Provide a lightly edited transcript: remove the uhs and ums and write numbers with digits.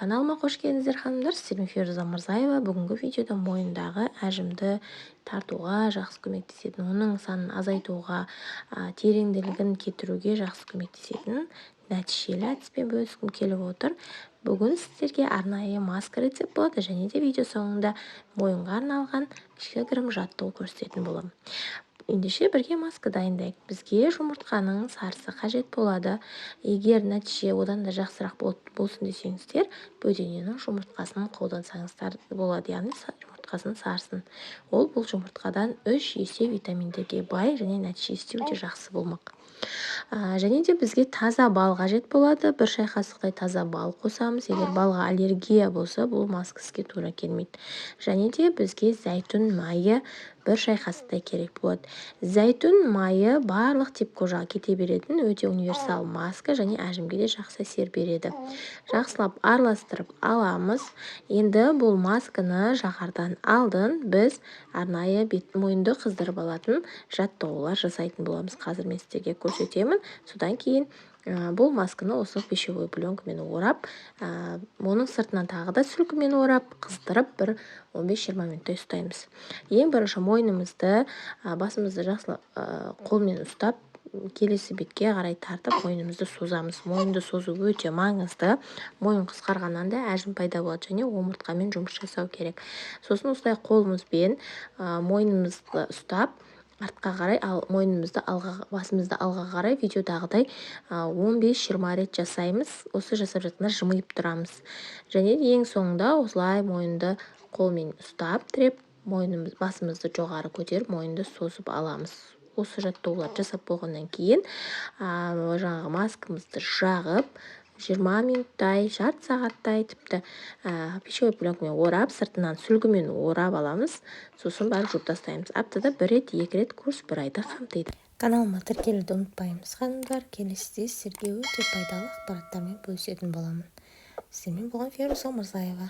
Каналыма қош келдіңіздер, ханымдар! Сіздермен Феруза Мырзаева. Бүгінгі видеода мойындағы әжімді тартуға жақсы көмектесетін, оның санын азайтуға, тереңділігін кетіруге жақсы көмектесетін нәтижелі әдіспен бөліскім келіп отыр. Бүгін сіздерге арнайы маска рецепт болады және де видео соңында мойынға арналған кішігірім жаттығу көрсететін боламын. Ендеше, бірге маска дайындайық. Бізге жұмыртқаның сарысы қажет болады. Егер нәтиже одан да жақсырақ болсын десеңіздер, бөдененің жұмыртқасын қолдансаңыздар болады, яғни жұмыртқасының сарысын. Ол бұл жұмыртқадан 3 есе витаминдерге бай және нәтижесі де өте жақсы болмақ. Және де бізге таза бал қажет болады. 1 шай қасықтай таза бал қосамыз. Егер балға аллергия болса, бұл маска сізге тура келмейді. Және де бізге зәйтүн майы 1 шай қасықтай керек болады. Зәйтүн майы барлық тип кожаға кете беретін өте универсал маска және әжімге де жақсы әсер береді. Жақсылап араластырып аламыз. Енді бұл масканы жағардан алдын біз арнайы бет, мойынды қыздырып алатын жаттығулар жасайтын боламыз. Қазір мен сіздерге көрсетемін. Содан кейін бұл масканы осы пищевой пленкамен орап, оның сыртынан тағы да сүлгімен орап, қыздырып, бір 15-20 минуттай ұстаймыз. Ең бірінші мойнымызды, басымызды жақсылап қолмен ұстап, келесі бетке қарай тартып, мойнымызды созамыз. Мойынды созу өте маңызды. Мойын қысқарғаннан да әжім пайда болады және омыртқамен жұмыс жасау керек. Сосын осылай қолымызбен мойнымызды ұстап, артқа қарай, ал мойнымызды алға, басымызды алға қарай видеодағыдай 15-20 рет жасаймыз. Осы жасап жатқанда жымиып тұрамыз. Және ең соңында осылай мойынды қолмен ұстап, тіреп, мойнымыз, басымызды жоғары көтеріп, мойынды созып аламыз. Осы жаттығуларды жасап болғаннан кейін жаңағы маскамызды жағып, 20 минуттай, жарты сағаттай тіпті пищевой пленкамен орап, сыртынан сүлгімен орап аламыз. Сосын барып жуып тастаймыз. Аптада бір рет, екі рет. Курс бір айды қамтиды. Каналыма тіркелуді ұмытпаймыз, ханымдар. Келесіде сіздерге өте пайдалы ақпараттармен бөлісетін боламын. Сіздермен болған Феруза Мырзаева.